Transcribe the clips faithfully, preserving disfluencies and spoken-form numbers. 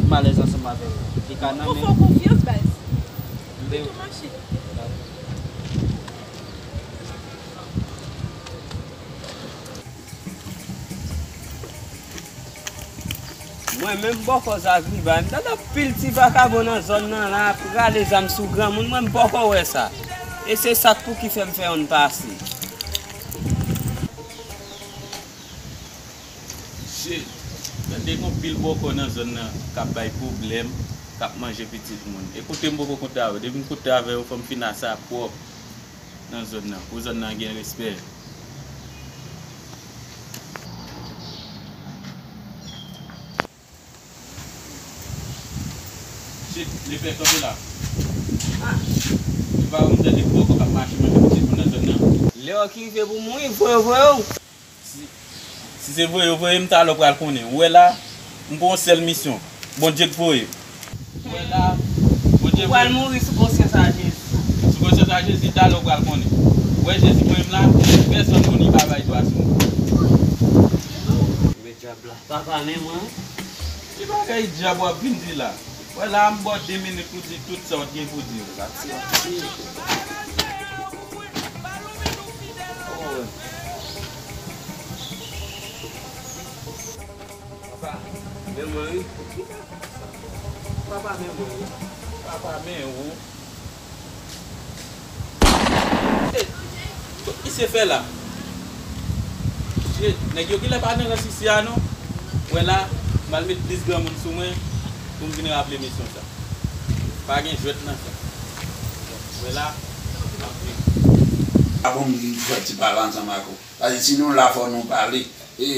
M alèz ansanm avè w. Li ka nan men. Ou fè w konfyans, baz. Li tou mache. Mwen menm bòkò Zagriba, m tande anpil ti vakabon nan zòn nan la ap rale zam sou granmoun, mwen m pòkò wè sa. E se sa k pou ki fè m fè yonn pase. Shit, tande gon pil bòkò nan zòn nan k ap bay pwoblèm, k ap manje pitit moun. E kote m poko kontre avè yo, depi m kontre avè yo, fò m fin asa pwòp nan zòn nan, pou zòn nan gen respè. Shit, lepè kanpe la. Ou pa wè m tande bòkò k ap mache manje pitit moun nan zòn nan? Lè w ki rive pou mouri, voye, voye w. Si, si se voye, voye m, talè w pral konnen. Ou wè la, m gon sèl misyon. Bondye k voye m. Ou wè la, Bondye voye m. Ou pral mouri sou konsyans a Jezi. Sou konsyans a Jezi, talè w pral konnen. Ou wè Jezi voye m la, pèsonn moun li pa bay dwa sou mwen. Men dyab la. Papa, men mwen. Ki bagay dyab w ap vin di la? Wè la, m ba w de minit pou di tout sa w t gen pou di yo la. Papa, men mwen wi. Papa, men mwen wi. Papa, men ou. Tout misye fè la. Shit, nèg yo genlè pa nan rans isi a non. Wè la, m al met plis granmoun sou mwen pou m vin raple misyon sa. Pa gen jwèt nan sa. Wè la, m ap vin. A bon, m fè ti pale ansanm ak ou. Paske si nou la, fò nou pale. E,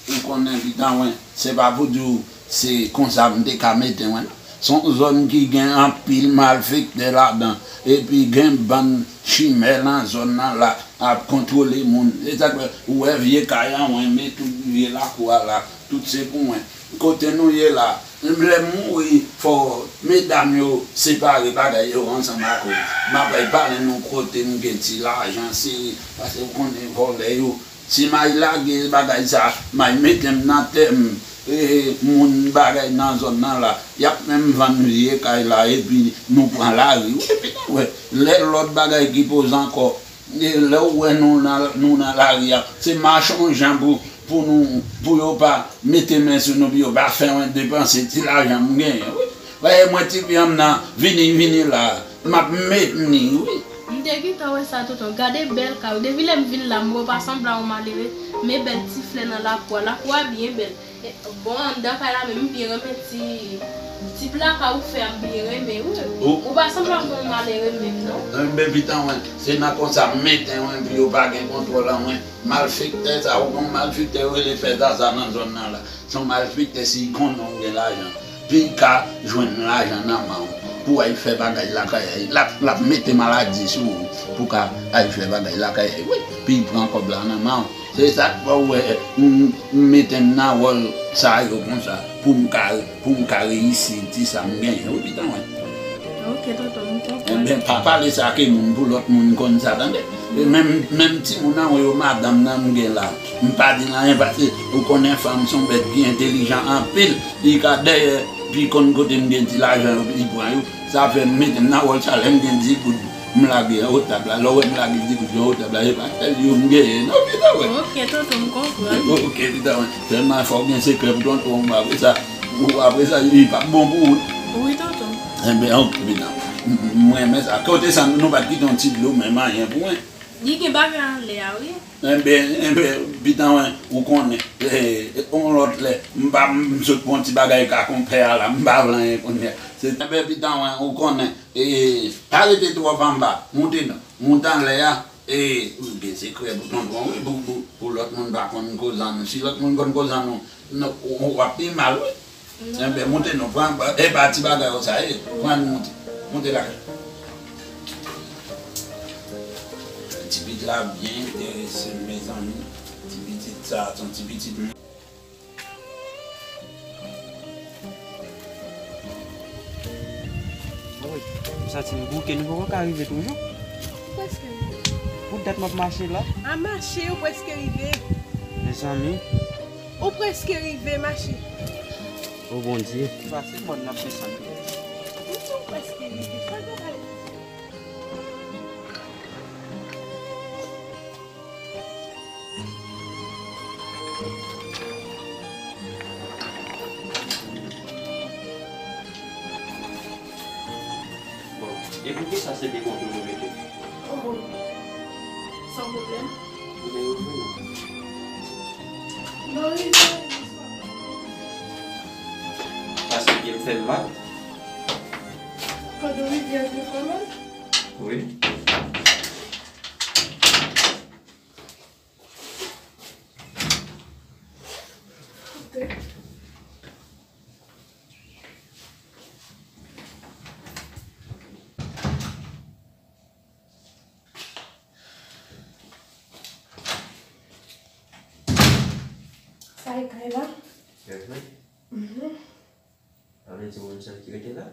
ou konnen, Pita, wen, se pa pou di w se konsa m te ka mete, wen. Se yon zòn ki gen anpil malfektè ladan, epi gen bann chimè nan zòn nan la ap kontwole moun. Se sa k fè ou wè vye kay an, wen, men tout vye lakou a la, tout se pou mwen. Kote nou ye la, lè m mouri, fò medam yo separe bagay yo ansanm ak ou. M ap bay pale nou kote m gen ti lajan, se, paske ou konnen vòlè yo. Si m al lage bagay sa, m al mete m nan tè m, e, moun bagay nan zòn nan la, y ap menm vann vye kay la, epi nou pran lari. Wi, epi nou wè, lè lòt bagay ki poze ankò, e, lè w wè nou nan, nou nan lari a, se mache yon jan pou, pou nou, pou yo pa mete men sou nou, pou yo pa fè mwen depanse ti lajan m genyen, wi. Paske mwen, ti fi an m nan, vini, vini la, m ap met ni, wi. M te gentan wè sa, tonton. Gade bèl kay ou. Depi lè m vin la, m wè w pa sanble a yon malere. Men bèl ti flè nan lakou a. Lakou a byen bèl. E, bon, anndan kay la menm, m byen renmen ti, ti plaka ou fè a, m byen renmen, wi. Ou, ou pa sanble a yon malere menm, non. Enben, Pita, wen, se nan konsa m mete, wen, pou yo pa gen kontwòl an mwen. Malfektè sa, ou konn malfektè yo rele fè zaza nan zòn nan la. Se yon malfektè, si l konnen w gen lajan, pou l ka jwenn lajan nan men w, pou w al fè bagay lakay a, l ap, l ap mete maladi sou ou, pou w ka al fè bagay lakay a, wi, pou l pran kòb la nan men w. Se sa k fè w wè m, m mete m nan wòl sa yo konsa, pou m ka, pou m ka reyisi ti sa m genyen, wi, Pita, wen. Ok, tonton, m konprann. Enben, pa pale sa ke moun pou lòt moun konn sa, tande. E menm, menm timoun an, wi, yo, madanm nan m gen la. M pa di l anyen, paske ou konnen fanm se yon bèt ki entelijan anpil. Li ka dèyè, pi konn kote m gen ti lajan yo, li pran yo. Sa fè m mete m nan wòl sa, lè m gen di goud, m lage anwo tab la. Lè w wè m lage di goud anwo tab la, se pa sèl yo m genyen, non, Pita, wen. Ok, tonton, m konprann. Ok, Pita, wen. Sèlman, fò w gen sekrè pou tonton w, apre sa, ou, apre sa, li p ap bon pou ou. Wi, tonton. Enben, ok, Pita. M, m renmen sa. Kote sa, nou pa t kite yon ti dlo, menm anyen pou mwen. Li gen bagay anlè a, wi. Enben, enben, Pita, wen, ou konnen. E, e, yon lòt lè, m pa, m sot pran ti bagay ka konpè a la, m pa vle anyen kounye a. Se, enben, Pita, wen, ou konnen. E, pa rete twòp anba, moute non. Moute anlè a, e, ou gen sekrè pou tonton, wi, pou, pou, pou lòt moun pa konn koze an nou. Si lòt moun konn koze an nou, nou, w, w ap pi mal, wi. Enben, moute non, pran, e pa ti bagay ou sa ye, pran nou moute. Moute lakay. Ti pitit la byen enterese, mezanmi. Ti pitit sa, se yon ti pitit. Woy, m santi m bouke, nou poko ka rive toujou. Ou prèske rive. Pou dat m ap mache la. A mache, ou prèske rive. Mezanmi. Ou prèske rive, mache. O Bondye. Pase mòn nan desann. Bon, e poukisa se de kontou nou mete? Oh, san pwoblèm. Ou gen yon vre non. Non, wi, non, wi, non. Paske byen fè l mal. Pandan wi byen fè l mal? Wi. Sa e kay la? Kèt wi. Mhm. Sa vle di moun sèl ki rete la?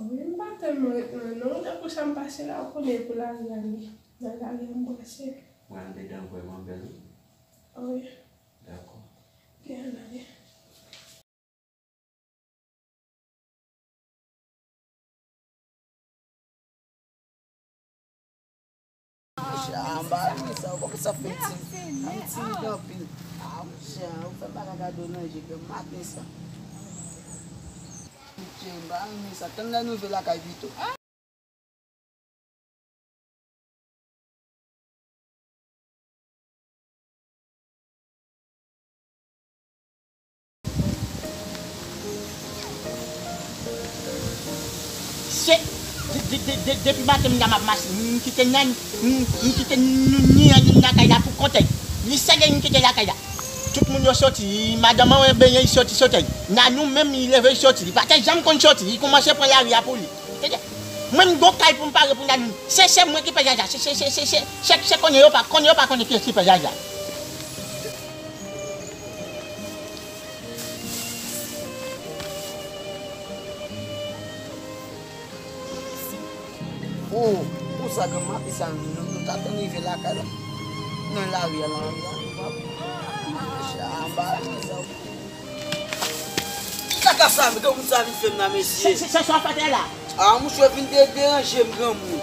Wi, m pa tèlman ret mwen non. Tankou sa m pase la, ou konnen pou lari a li. Nan lari a m pase. Mwen andedan vrèman bèl wi. Wi. Dakò. Gen ann ale. Monchè, anba wi sa, ou konn sa fè ti, ti anpil. Ah, monchè, ou fè m pa ka gade w nan je, fè m maten sa. Monchè, m pa renmen sa. Tann lè nou rive lakay pito. Se, de, de, de, de, depi maten m nan m ap mache, m kite Nan, m, m kite Ni, Ni, Ni lakay la pou kont li. Li sèl li m kite lakay la. Tout moun yo soti, madanm mwen benyen, li soti, soti. Nanou menm, li leve, li soti. Li pa t janm konn soti, li kòmanse pran lari a pou li. Tande? Mwen, m gon kay pou m pare pou Nanou. Se, se mwen ki pè jaja. Se, se, se konnen yo pa, konnen yo pa konnen kiyès ki pè jaja. Oh, pou sa granm maten sa, nou, nou ta tann rive lakay la. Nan lari a, nan lari a, nou pa. Monchè, anba wi sa. Kaka sa, granmoun sa vin fè m la, mesye. Se, se, se sa w fè atè la? Ah, monchè, vin de, deranje m, granmoun.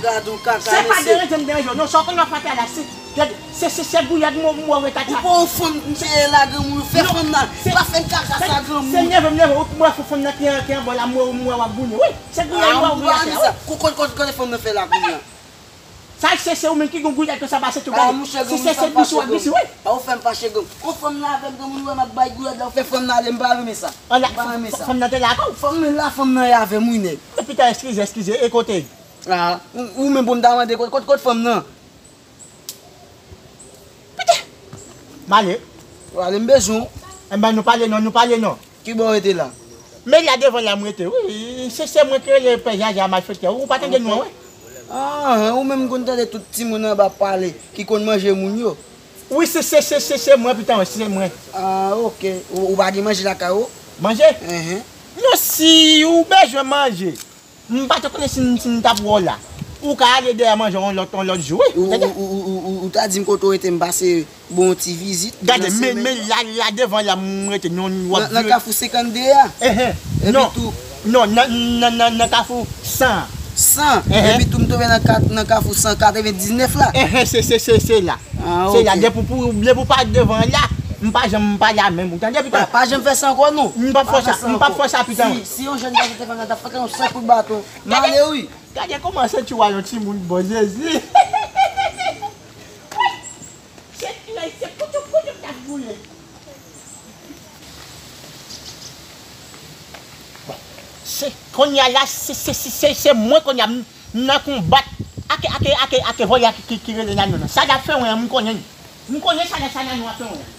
Gade yon kaka, mesye. Se pa deranje m, deranje w. Non, sa w konn w ap fè atè la, se, gade, se, se, se gouyad m wè w ret atè. Ou pa yon fanm, m te la, granmoun, fè fanm nan. Pa fè m kaka sa, granmoun. Se nève m nève w, m wè fanm nan ki an, ki anba w la, m wè, m wè w ap goumen. Wi, se gouyad m wè w ret atè. Kote, kote, kote fanm nan fè la, kounye a? Sa se, se ou menm ki gon gouyad konsa pase tou, gade. Ah, monchè, granmoun, fè m fache, granmoun. Pa ou fè m fache, granmoun. Ou fanm nan avè m, granmoun, ou wè m ap bay gouyad la, ou fè fanm nan ale, m pa renmen sa. M pa renmen sa. Fanm nan te la ankò? Fanm nan la, fanm nan avè m, wi, nèg. Epi ta eskize, eskize, e kote? Ah, ou, ou menm pou m ta mande, kote, kote, kote fanm nan? Pete! M ale. Ou ale, m bezwen w. Enben, nou pale non, nou pale non. Kibò w rete la? Men la devan la m rete, wi. Se, se mwen ki rele Pè Jaja malfektè. Ou pa tande non, wi. Ah, ou menm konn tande tout timoun anba pale ki konn manje moun yo. Wi, se, se, se, se, se mwen, pitan, se mwen. Ah, oke. Ou, ou pa gen manje lakay ou? Manje? Enhen. Non, si ou bezwen manje. M pa t konnen si m, si m t ap wè w la. Ou ka ale dèyè manje yon lòt, yon lòt jou, wi. Ou, ou, ou ta di m kote w rete, m pase ba w yon ti vizit. Gade, men, men la, la devan la, m rete, non, w ap vire. Nan, nan Kafou senkannde a? Enhen. Non, non, nan, nan, nan, nan Kafou san an. San? Enhen. Epi tou m tonbe nan kat, nan Kafou san katrevendiznèf la? Enhen, se, se, se, se la. Ah, se la, oke. Depi pou, depi w pa devan la, m pa janm, m pa la menm, ou tande, pitan? Pa, pa janm fè sa ankò, non. M p ap fè sa, m p ap fè sa, pitan. Si, si yon jèn gason te fè sa, m t ap fè yon sèl kout baton. M ale, wi. Gade kòman senti w a yon timoun bon, Jezi. Se, se poutchou, poutchou k t ap boule. Bon, se, kounye a la, se, se, se, se, se mwen kounye a, m, m nan konbat ake, ake, ake, ake vòlè a ki, ki, ki rele Nanou nan. Sa l ap fè mwen an, m konnen. M konnen sa, sa Nanou ap fè mwen an.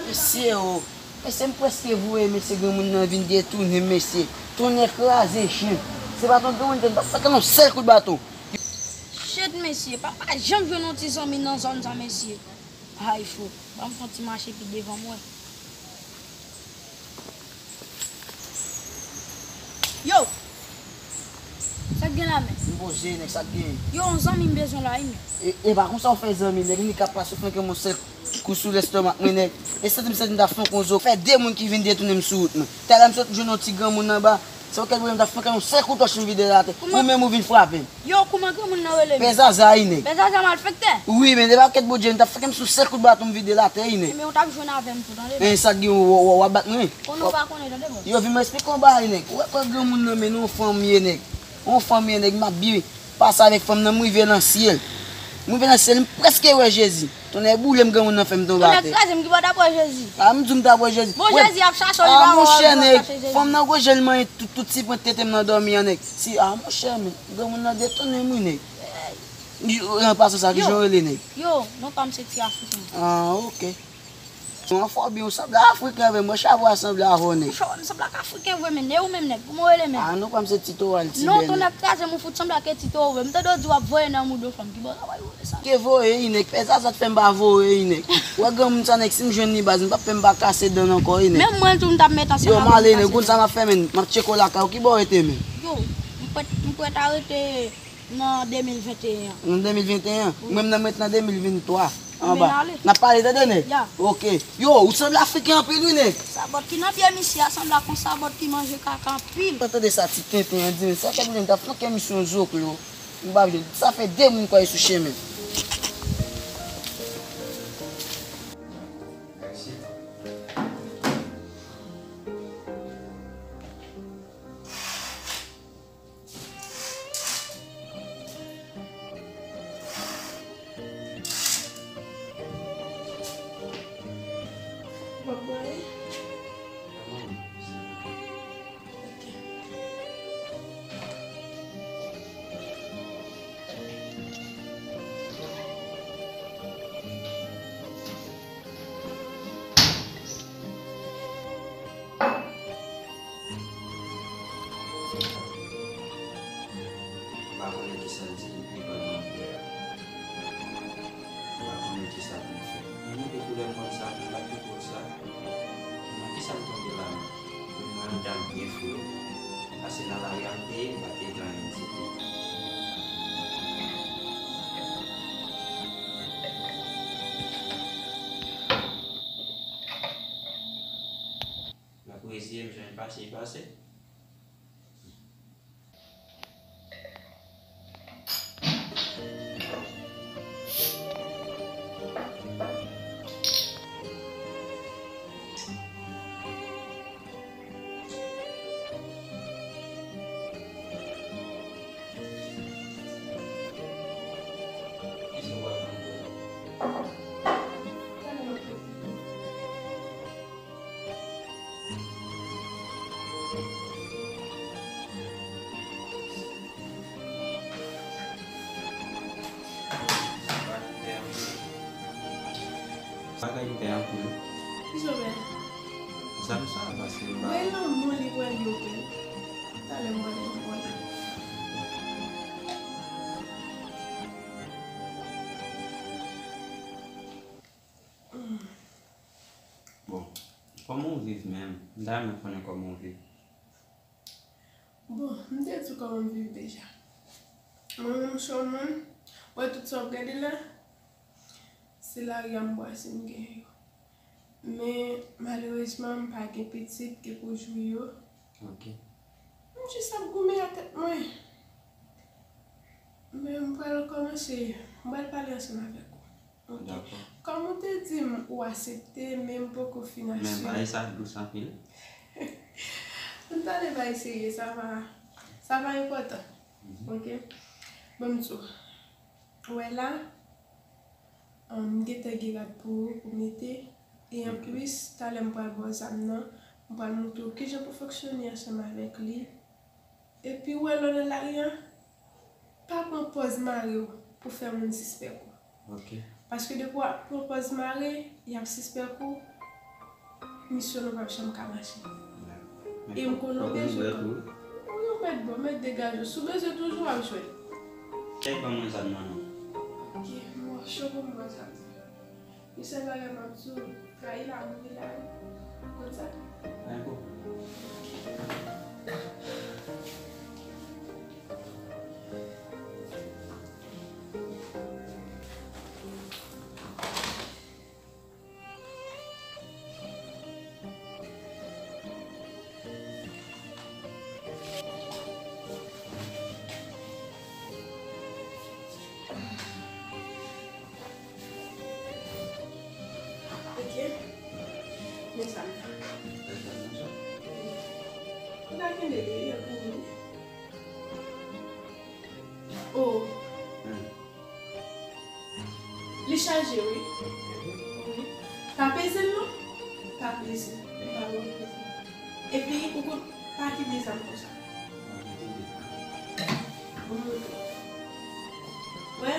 Mesye o, mesye, m prèske voye mesye granmoun nan vin detounen m, mesye. Tonnè kraze chen. Se pa t yon granmoun, m t ap fè l yon sèl kout baton. Shit, mesye, pa, pa janm jwenn yon ti zanmi nan zòn sa, mesye. Ay, fo, ban m fè yon ti mache pi devan m wè. Yo! Sa k gen la, men? M poze, nèg, sa k gen? Yo, yon zanmi m bezwen la, wi, men. E, e pa konsa w fè zanmi, nèg, li ka pase w flanke m yon sèl Kou sou lèstomak mwen, nèg. E santi m, santi m ta flanke yon zo. Fè de moun ki vin detounen m sou wout mwen. Talè m sot jwenn yon ti granmoun anba. Se yon kèk pwoblèm, m ta flanke yon sèl kout wòch m vide l atè. Ou menm ou vin frape m. Yo, kouman granmoun nan rele m? Pè Zaza, wi, nèg. Pè Zaza malfektè? Wi, men depi kèk Bondye, m ta flanke m sou sèl kout baton m vide l atè, wi, nèg. Men ou t ap jwenn avè m tou, tande, bòs. E sa k gen, w, w, w ap bat mwen? Konnen w pa konnen, tande, bòs. Yo, vin m eksplike yon bagay, nèg. Ou wè kò granmoun nan, men yon fanm ye, nèg. Yon fanm ye, nèg, m ap byen pase avèk fanm nan, m rive nan syèl. M rive nan syèl, m prèske wè Jezi. Tonnè boule m, granmoun nan fè m tonbe atè. Tonnè kraze m, ki bò w t ap wè Jezi? A, m di w m t ap wè Jezi. Bon, Jezi ap chache w, li pa wè w, li pa chache Jezi. A, monchè, nèg, fanm nan gwo je l manyen tout, tout ti pwent tete m nan dòmi an, nèg. Si, a, monchè, men, granmoun nan detounen m, wi, nèg. Yo, an pasan sa, kijan w rele, nèg? Yo, non pa m se Ti Afriken. A, oke. Ou anfòm byen, ou sanble afriken avè m, mwen, chapo a sanble avè w, nèg. Monchè, m sanble ak afriken vre, men, e ou menm, nèg? Kouman w rele, men? A, non pa m se Tito Wal, ti bèl. Non, tonnè kraze m, ou fout sanble ak Tito vre. M tande w di w ap voye nan moudo fanm, ki bò w ap voye sa? Ke voye, wi, nèg. Pè Zaza t fè m pa voye, wi, nèg. Ou wè granmoun sa, nèg, si m jwenn li, baz, m p ap fè m pa kase dan l ankò, wi, nèg. Menm mwen tou, m t ap met ansanm avè w. Yo, m ale, nèg, ou konn sa m ap fè, men. M ap tcheke w lakay ou, ki bò w rete, men? Yo, m prèt, m prèt arete nan de mil venteyen an. Nan de mil venteyen an? Wi. Mwen menm nan, m ret nan de mil venntwa. Anba. N ap pale, tande, nèg? Ya. Oke. Yo, ou sanble afriken anpil, wi, nèg. Sabòt ki nan pye misye a sanble ak yon sabòt ki manje kaka anpil. Ou tande sa ti tenten an di, men sa fè m ta flanke misye yon zoklo. M pa vle, sa fè de moun kwayi sou chemen. M pa konnen kisa l di, li pran nan vè a. M pa konnen kisa pou m fè. Men montre koulè m konn sa, m pa t konprann sa. Nan kisa m tonbe la menm? Mwen menm, m t ap byen fou. Pase nan lari a, m te ye, m pa t te gen anyen ditou. L ap reziye m, jan l pase, l pase. Bagay m pè anpil. Kisa w pè? Zam sa, paske m pa. Bay lanmou li pral yo pè. Talè m pral pran kòl. Bon, kòman w viv menm? M ta renmen konnen kòman w viv. Bon, m te di w kòman m viv deja. Mwen menm, m se yon moun, wè tout sa w ap gade la, se lari a m bwase m genyen yo. Men, malerezman, m pa gen pitit ki pou jwi yo. Ok. M jis ap goumen a tèt mwen. Men m pral kòmanse, m pral pale ansanm avèk ou. Ok. Dakò. Kòm ou te di m ou aksepte, men m poko fin asire. Men bagay sa dous anpil. Ann pale bagay serye, sa pa, sa pa enpòtan. Mhm. Ok? Bon, m di w. Ou wè la, m gentan gen rad pou ou, pou mete. E anplis, talè m pral ba w zam nan, m pral montre w kijan pou fonksyone ansanm avèk li. Epi ou wè lè w nan lari a, pa pran pòz mare w pou fè moun sispèk ou. Ok. Paske depi w ap pran pòz mare, y ap sispèk ou, misyon nou p ap janm ka mache. Dakò. E m konnen w bezwen. Ou yon mèt bon, mèt degaje w. Si w bezwen toujou, w ap jwenn. Kèk ban mwen zam nan non. Ok, m ap cho pou m ba w zam nan. Yon sèl bagay m ap di w, trayi la, mouri la wi. Ou konn sa? Ay, bon. Kenbe li pou ou. Oh. Hmm. Li chaje, wi. Wi. Pa peze l non. Pa peze. Li pa bon peze. Epi, ou konn, pa kenbe zam konsa. Bon, wè,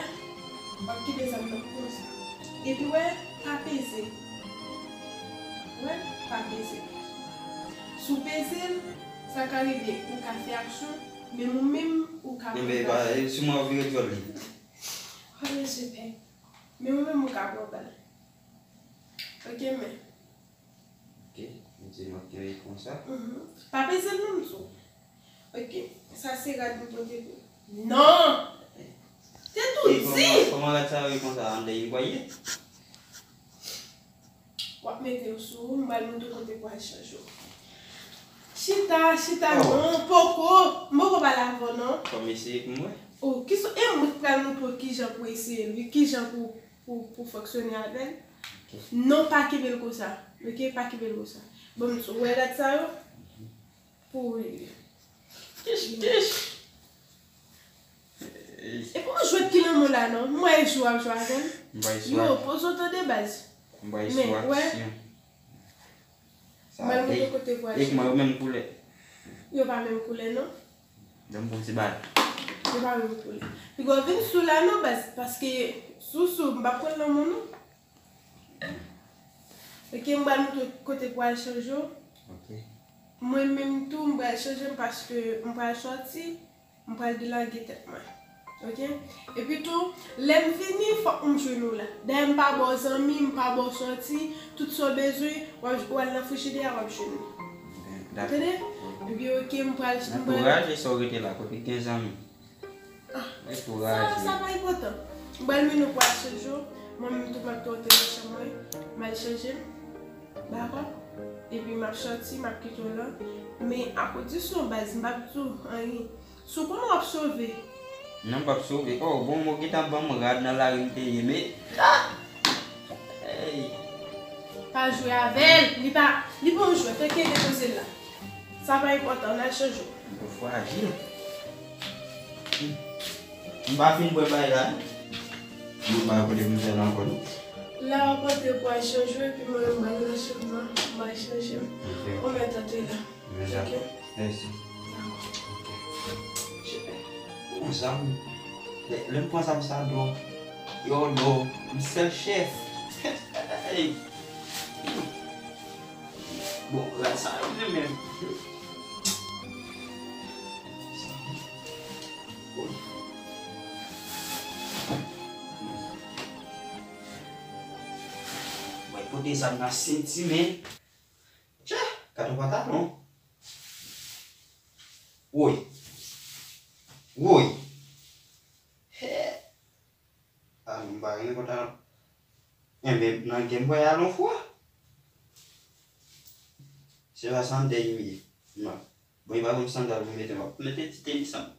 w ap kenbe zam nan konsa. Epi, wè, pa peze. Wè, pa peze. Si w peze l, sa ka rive, ou ka fè aksyon, men ou menm, ou ka pran bal. Enben, si mwen vire dyòl li. Oh, Jezi, Pè. Men ou menm, ou ka pran bal. Ok, men. Ok, m di m ap kenbe konsa. Mhm. Pa peze l non, m di w. Ok, sa se rad m pote pou. Non! Te tou di! Kòman, kòman rad sa yo ye konsa? Anndan yon bwa ye? W ap mete yo sou ou, m pral montre w kote pou al chanje w. Chita, chita, oh, non, poko. M poko pale avè w, non. Fò m eseye pou m wè. Oh, kisa, e mwen k pral montre w kijan pou eseye l, wi, kijan pou, pou, pou fonksyone avè l. Ok. Non, pa kenbe l konsa. Ok, pa kenbe l konsa. Bon, m di w, wè rad sa yo? Pou ou ye. Kich, kich. E pa yon jwèt ki nan men w la, non. M wè e jwe w ap jwe avè l. M bay sou yo, ak- poze w tande baz. M bay sou men, wè. Aksyon. Sa mwen, mwen, kote pou al chanje. Yo menm koulè. Yo pa menm koulè, non. Ban m pran ti bal. Yo pa menm koulè. Piga w vin sou la, non, baz. Paske sou, sou, m p ap pran nan men w, non. Ok, m pral montre w kote pou al chanje w. Ok. Mwen menm tou, m pral chanje m paske m pral sòti, m pral delage tèt mwen. Ok? Epi tou, lè m vini, fòk m jwenn ou la. Dayè, m pa ba w zanmi, m pa ba w sòti, tout sa w bezwen, w ap, w al nan frijidè a, w ap jwenn li. Dakò. Tande? Ok. Epi, ok, m pral, m pral. Antouraj e sa w rete la, kote k gen zanmi. Ah, sa, sa pa enpòtan. M pral mennen w pou al chanje w. Mwen menm tou m ap kite w nan chanm mwen. M al chanje m. Dakò? Epi m ap sòti, m ap kite w la. Men a kondisyon baz, m p ap di w anyen. Si w konnen w ap sove. Non, m p ap sove. Oh, bon, mwen gentan ban m rad nan lari m te ye, men. Ah! Hey! Pa jwe avè l. Li pa, li pa yon jwèt. Ok, depoze l la. Sa pa enpòtan, n al chanje w. M twò frajil. M pa fin bwè bay la. M pa kote pou m fè l ankò, non. La, w ap antre pou al chanje w, epi mwen menm, m al nan chanm nan, m al chanje m. Ok. Ou mèt antre la. Mèsi. Ok. Dakò. Ok. Bon, sa m, lè, lè m pran sa m sa dlo. Yo, dlo. M sèl chèf. Hey. Bon, rad sa yo menm, menm. Mwen pote zam nan senti, men. Tcha, gade yon pantalon. Woy. Woy. He. A, nou pa gen kontan. Enben, nan gen m pral al yon fwa. Se pa sandal yo ye. Non. Bon, e pa menm sandal pou mete, m ap mete ti tenis an.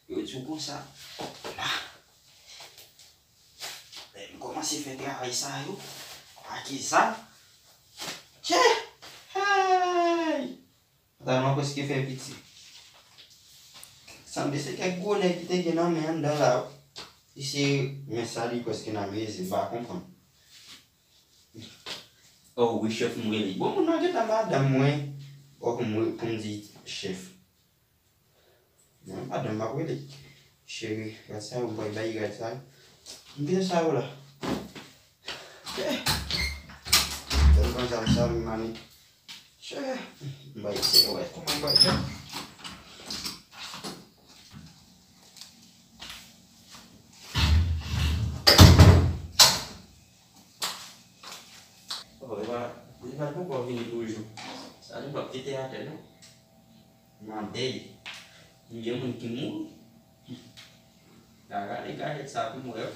Yo di w konsa. La. Lè m kòmanse fè travay sa yo. Ak sa. Tchè! Hey! Pantalon an prèske fè piti. Sanble se kèk gwo nèg ki te gen nan men anndan la. Li se men sa li prèske nan mezi, m pa konprann. Oh, wi, chèf, m rele. Bon, moun nan gentan madanm mwen. Oh, pou m, pou m di chèf. Non, madanm m ap rele. Cheri, rad sa yo, m pral bay rad sa yo. M gen sa yo la. Eh. Tèlman zam sa, m mani. Chè, m bay se wè kòman m bay fè. Oh, e pa, e pa poko vini toujou. Sa nou p ap kite atè, non. Mande. Gen moun ki mouri. Gade, gade sa pou m wè.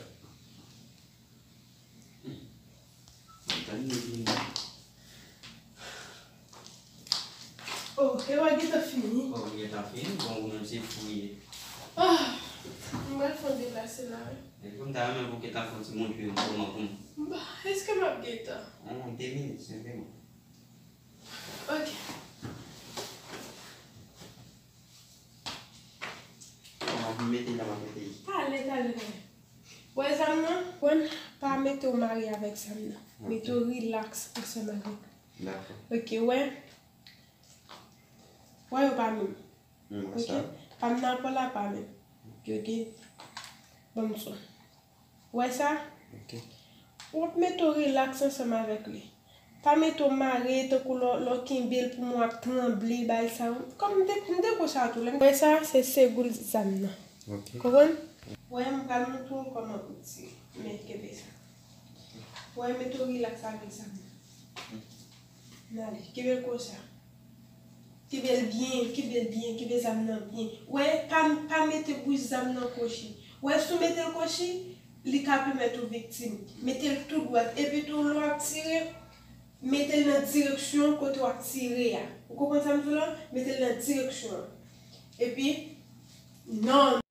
Tann nou vini. Oh, e w gentan fini? Oh, m gentan fini. Bon, ou menm se fou ye. Ah, m pral fè w deplase la, wi. Epi m ta renmen pou w gentan fè yon ti montre m kòman pou m. Bon, èske m ap gentan? Yon de minit senpleman. Ok. Mete la, m ap mete. Tale, tale, tale. Wè zam nan? Konn, pa mete w mare avèk zam nan. Mete w rilaks ansanm avèk li. Dakò. Ok, wè. Wè yo pa menm. M wè Ok? sa. Pa m nan pa la pa menm. Yo gen. Ban m sou. Wè sa? Ok. W ap mete w rilaks ansanm avèk li. Pa mete w mare tankou lè w- lè w kenbe l pou mwen w ap tranble, bagay sa yo. Kòm m te, m te konsa tou. Lè m wè sa, se segoul zam nan. Ok. Konprann? Wè, m pral montre w kòman pou tire. Men kenbe sa. Wè, mete w rilaks avèk zam nan. N ale, kenbe l konsa. Kenbe l byen, kenbe l byen, kenbe zam nan byen. Wè, pa, pa mete bouch zam nan kwochi. Wè, si w mete l kwochi, li ka pèmèt ou viktim. Mete l tou dwat. Epi tou, lè w ap tire, mete l nan direksyon kote w ap tire a. Ou konprann sa m di w la? Mete l nan direksyon an. Epi, non,